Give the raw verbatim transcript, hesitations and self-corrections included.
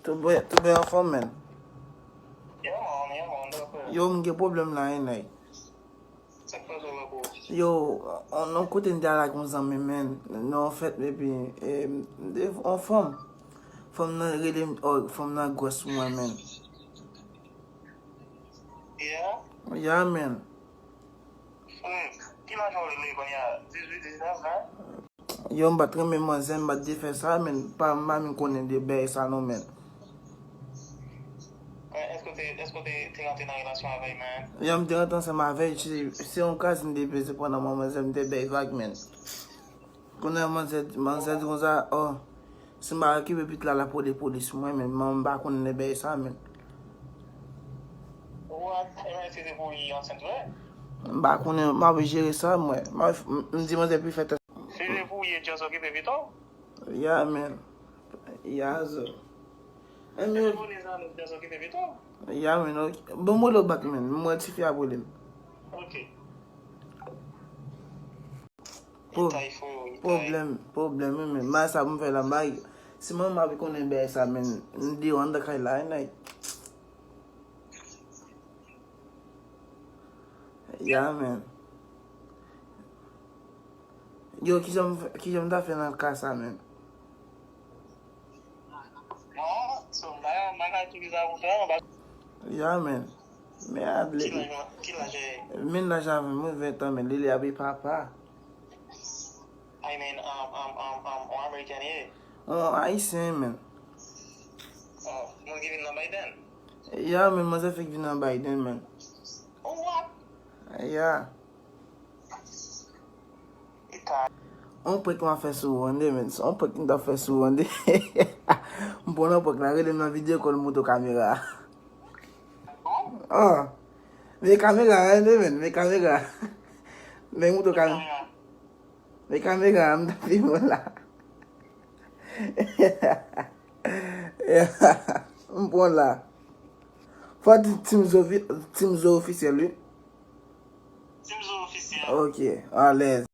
Tou byen, tou byen anfòm, men. Yeah, man, yeah, man, dapre. Yo, m gen pwoblèm la, wi, nèg. Sa k pase la, bro? Yo, on, on kote m te al ak yon zanmi, men. Nou an fèt, epi, e, m te, on fanm. Fanm nan rele m, oh, fanm nan gwòs mwen, men. Yeah? Yeah, men. Hmm. Ki laj ou rele kounye a? Dizuit, diznèf, ven? Yo, m pa t renmen manzè, m pa t vle fè sa, men pa, m pa menm konnen de bagay sa non, men. Men èske w te, èske w te, te rantre nan relasyon avè l, men? Yo, m te rantre ansanm avè l, se, se yon kaz m te peze pandan mwa manzè, m te bay vag, men. Kounye a manzè, manzè di konsa, oh, si m pa okipe pitit la, l ap rele polis mwen, men m pa konnen de bagay sa, men. What? Ebyen, si se pou li ansent vre? M pa konnen, m ap jere sa, mwen. M ap, m, m di manzè pou l fè tès. Si se pou li, just okipe pito. Yeah, man. Yeah, zo. Anmye. Telefone sa, nou just okipe pito. Yeah, man, ok. Bon, m rele w back, man. M wè tifi ap rele m. Ok. Pwob-, pwoblèm, pwoblèm, wi, men. May sa pou m fè la, may. Si manman m ap konnen bagay sa, men, m deyò anndan kay la, wi, nèg. Yeah, man. Yo, kijan m fè, kijan m ta fè nan ka sa, men? Non, so, m pa, m pa ka itilize sa pou fè, non, pa. Yeah, man. Men a, ki laj, ki laj ou ye? Men laj avè m, ven tan, men li, li ap papa. I mean, um, um, um, um, ou American ye? On Ayisyen, men. Oh, moun ki vin nan Biden? Yeah, men, manzè fèk vin nan Biden, men. Oh, what? Yeah. On prank m ap fè sou ou an de, men. On prank m t ap fè sou ou an de. M pran nan prank la, rele m nan video call, m montre w kamera. Oh. Men kamera an de, men. Men kamera. Men montre w kamera. Men kamera, m t ap filme w la. M pran la. Fò di Team Zo, Team Zo ofisyèl, wi. Team Zo ofisyèl. Ok, alèz.